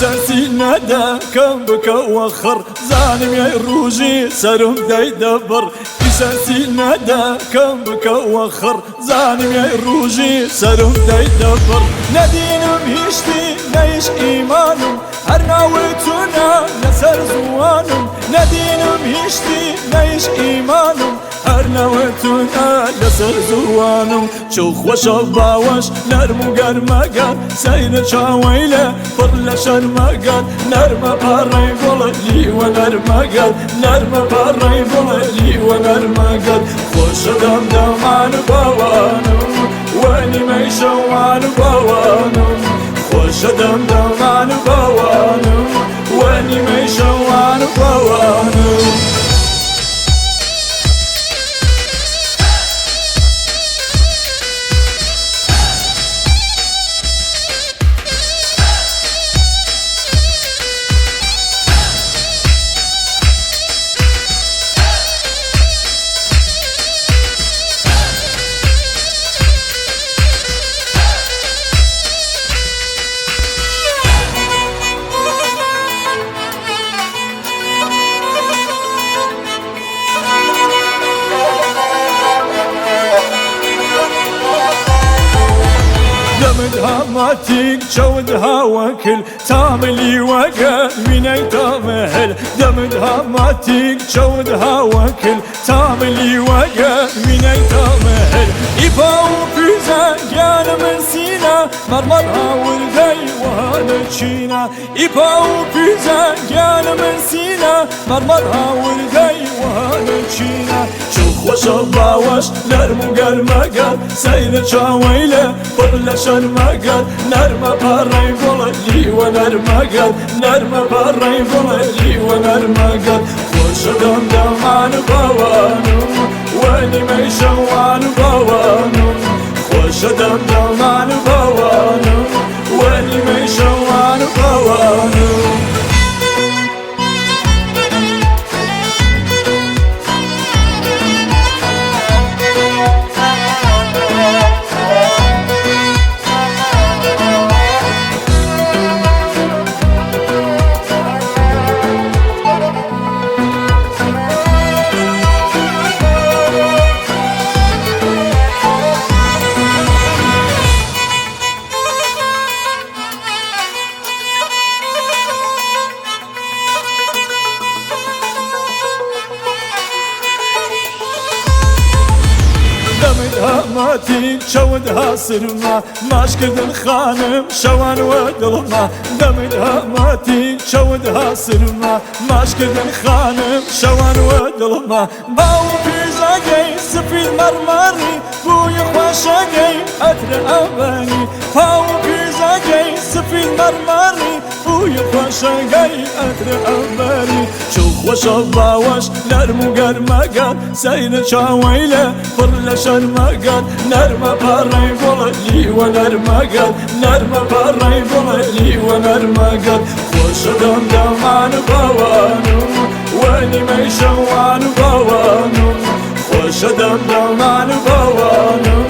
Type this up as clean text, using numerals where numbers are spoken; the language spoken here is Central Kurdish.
ئیسەسی نەدە کەم بکەوە خڕ، زانم یەی ڕووژی سەرم دەیدە بڕ. ئیسەسی نەدە کەم بکەوە خڕ، زانم یەی ڕووژی سەرم دەیدە بڕ. نەدینم هیشتی نەیش ئیمانم، هەر ناوت چونە لەسەر زووانم. نەدینم هیشتی نەیش ئیمانم، هەر ناوت چونە لەسەر زووانم. چو خوەشە باوەش نەرم و گەرمەگەر، سەیرە چاوەیلێ پڕ لە شەرمەگەر. نەرمە پەڕەی گوڵ لیوە نەرمەگەر، نەرمە پەڕەی گوڵ لیوە نەرمەگەر. خۆشە دەم دەمان باوانم، وە نیمەی شەوان باوانم. خۆشە دەم دەمان باوانم، وە نیمەی شەوان باوانم. دەمت هاماتیک چەود هاوەکل، تاملی وەگە وینەی تامەهل. دەمت هاماتیک چەود هاوەکل، تاملی وەگە وینەی تامەهل. ئیپا و پیزە گیانە من سینە، مەڕمەڕ هاوردەی وەهانە چینە. ئیپا و پیزە گیانە من سینە، مەڕمەڕ هاوردەی وەهانە چینە. چو خوەشە باوەش نەرم و گەرمەگەر، سەیرە چاوەیلێ پڕ لە شەرمەگەر. نەرمە پەڕەی گوڵ لیوە نەرمەگەر، نەرمە پەڕەی گوڵ لیوە نەرمەگەر. خۆشە دەم دەمان باوانم، وە نیمەی شەوان باوانم. خۆشە دەم دەمان باوانم، وە نیمەی شەوان باوانم. دەمت هاماتی چەود هاسرما، ماشکردن خانم شەوان وە دڵما. دەمت هاماتی چەود هاسرما، ماشکردن خانم شەوان وە دڵما. باو پیزەگەی سفید مەڕمەڕی، بووی خوەشەگەی ئەتر ئەبەنی. پاو پیزەگەی سفید مەڕمەڕی، بووی خوەشەگەی ئەتر ئەبەنی. چو خوەشە باوەش نەرم و گەرمەگەر، سەیرە چاوەیلێ پڕ لە شەرمەگەر. نەرمە پەڕەی گوڵ لیوە نەرمەگەر، نەرمە پەڕەی گوڵ لیوە نەرمەگەر. خۆشە دەم دەمان باوانم، وە نیمەی شەوان باوانم. خۆشە دەم دەمان باوانم،